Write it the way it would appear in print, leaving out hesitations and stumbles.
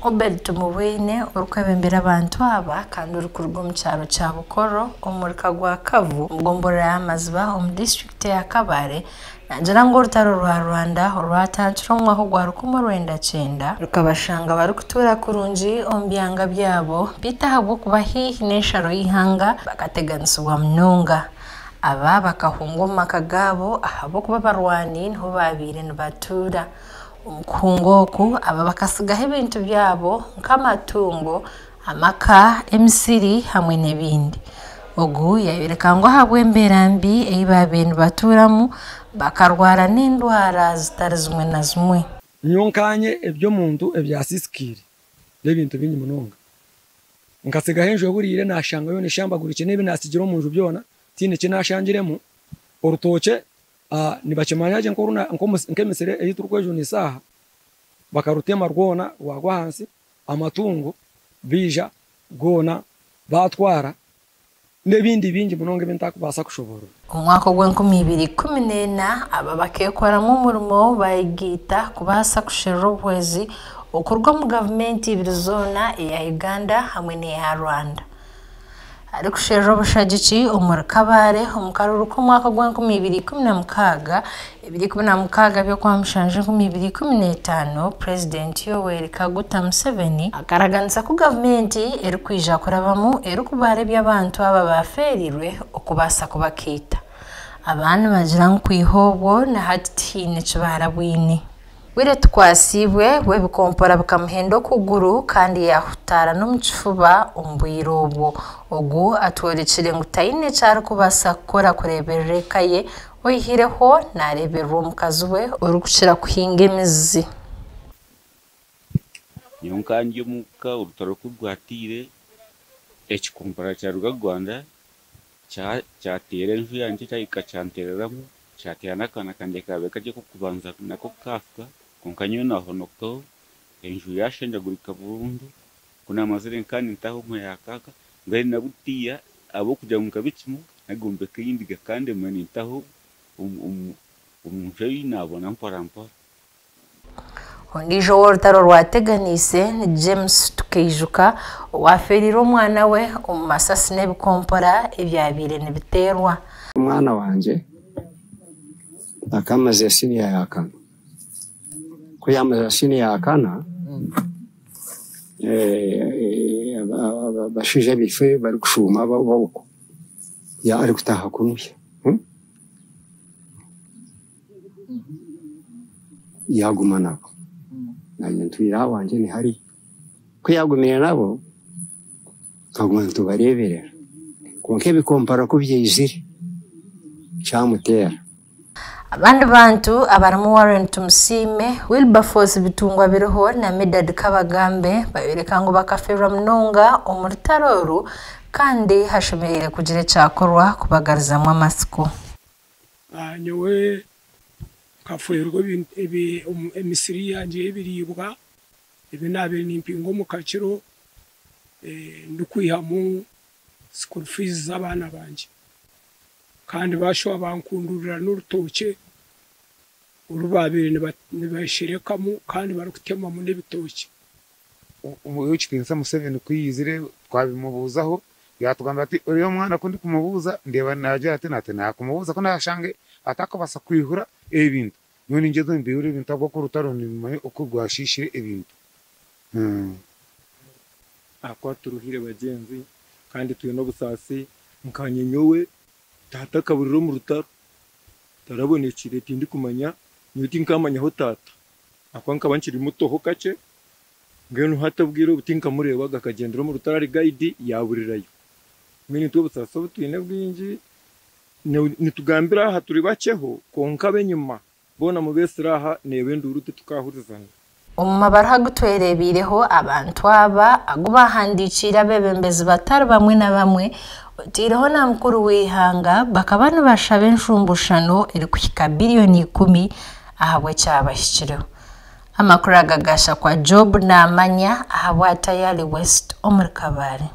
Obed Tumubwine orikwebembera abantu aba kandi orikuruga omu kyaro kya Bukoro omu muruka gwa Kavu omu gomborora ya Maziba omu disiturikiti eya Kabale naagira ngu orutaro rwa Rwanda orwatandikire omu mwaka ogwa 1990 rukabashanga barikutuura kurungi omu byanga byabo beitu ahabw'okuba haihi n'ensharo y'eihanga bakateganisibwa munonga. Aba bakahunga omu maka gaabo ahabw'okuba abarwani niho baabaire nibatuura. Omu kuhunga oku, aba bakatsigaho ebintu byabo nk'amatungo, amaka, emisiri hamwe n'ebindi. Ogu yaayoreka ngu ahabw'embeera mbi ei baabaire nibatuuramu, bakarwara n'endwara zitari zimwe na zimwe. Nyowe nkaanye eby'omuntu ebyasiisikaire n'ebintu bingi munonga. Nkatsigaho enju ehuriire naashanga yoona eshambagurikire n'ebi naatsigire omu nju byona tihaine eki naashangiremu. Orutookye Nibakimanya gye nk'emisiri ei turikwejunisa aha, bakarutema rwona rwagwa ahansi, amatungo baija goona baatwara n'ebindi bingi munonga ebi ntarikubaasa kushoboorora. Omu mwaka ogw'enkumi ibiri ikumi n'ena, aba bakeekoramu omurimo bayegaita kubaasa kusherura obuhwezi okuruga omu gavumenti ibiri zoona eya Uganda hamwe n'eya Rwanda. Arikusherura obushagiki omuri Kabale omu karuuru k'omwaka ogw'enkumi ibiri ikumi na mukaaga, ebiro ikumi na mukaaga by'Okwamushanju enkumi ibiri ikumi n'etaano, Purezidenti Yoweri Kaguta Museveni akaraganisa ku gavumenti erikwija kurabamu erikubara ebi abantu aba baafeereirwe okubaasa kubakiita. Aba nibagira ngu kwiha obwo na hati tihaine eki baarabwine. Bwire Tukwasiibwe we ebikompora bikamuhenda okuguru kandi yaahutaara n'omu kifuba omu bwire obwo. Ogu atworekire ngu taine eki arikubaasa kukora kureeberera eka ye oihireho naareebererwa omukazi we orikukira kuhinga emizi. Nyowe nkaba ndi omuka orutaro ku rwataire, ekikompora kyaruga Rwanda Kyateera enju yangye kyahika kyanteereramu, kyateera n'akaana kangye kaabaire kari ak'okubanza nako kaafa, kwonka nyowe naahonokaho, enju yaashenjagurika burundu. Ku naamazire nkaba nintaaha omu ya kaaka, mbwenu na butiiya ahabw'okugira ngu nkabicwamu nagombeka eyindi gakandema nintaaha omu nju ei naabona mpora mpora. Ondiijo ou orutaro rwateganiise ni James Tukaijuka owaafeereire omwana we omu masasi n'ebikompora ebyabaire nibiteerwa. Omwana wangye akamazire siniya ya kana. Ku yaamazire siniya ya kana, abashaija baitu barikushuuma okwo arikutaaha kunuya. Yaaguma nabo. Naanye ntwire awangye ni hariya. Ku yaagumire nabo, twaguma nitubareeberera. Kwonka ebikompara ku byaizire, kyamuteera. Abandi bantu abarimu Warren Tumusiime, Wilberforce Bitungwa Biriho na Medard Kabagambe bayoreka ngu bakafeerwa munonga omu rutaro oru kandi hashemereire kugira ekyakorwa kubagarizamu amatsiko. Nyowe nkafeerwa emisiri yangye y'ebiriibwa ebi naabaire nimpinga omu kakiro ndikwihamu school fees z'abaana bangye. Kandi baashuba bankundurira n'orutookye oru baabaire nibasherekamu kandi barikutemamu n'ebitookye. Ow'ekitiinisa Museveni ku yaizire twabimubuuzaho yaatugambira ati oriya omwana ku ndikumubuuza ndeeba naagira ati nati naakumubuuza ku naashange atakubaasa kwihura ebintu nyowe ningyezaho nimbiihura ebintu ahabw'okuba orutaro nimumanya oku rwashiishire ebintu. Ahakuba turuhire bagyenzi kandi twine obusaasi nkanye nyowe taata akaburira omu rutaro tarabonekire tindikumanya nyowe tinkamanyaho taata ahakuba nkaba nkiri mutoho kakye Mbwenu hati obwire obu tinkamureebaga akagyendera omu rutaro ari guide yaaburirayo. Mbwenu itwe obusaasi obu twine bwingi, nitugambira aha turi bakyeho kwonka ab'enyima boona mubeetsire aha neeba enduuru titukaahurizana. Omu mabaruha agu twereebeireho abantu aba agu baahandiikiire abeebembezi batari bamwe na bamwe otaireho na mukuru w'eihanga bakaba nibashaba enshumbushano erikuhika biriyoni ikumi ahabw'ekyabahikireho. Amakuru aga gaashakwa Job Namanya ahabwa Tayali West omuri Kabale.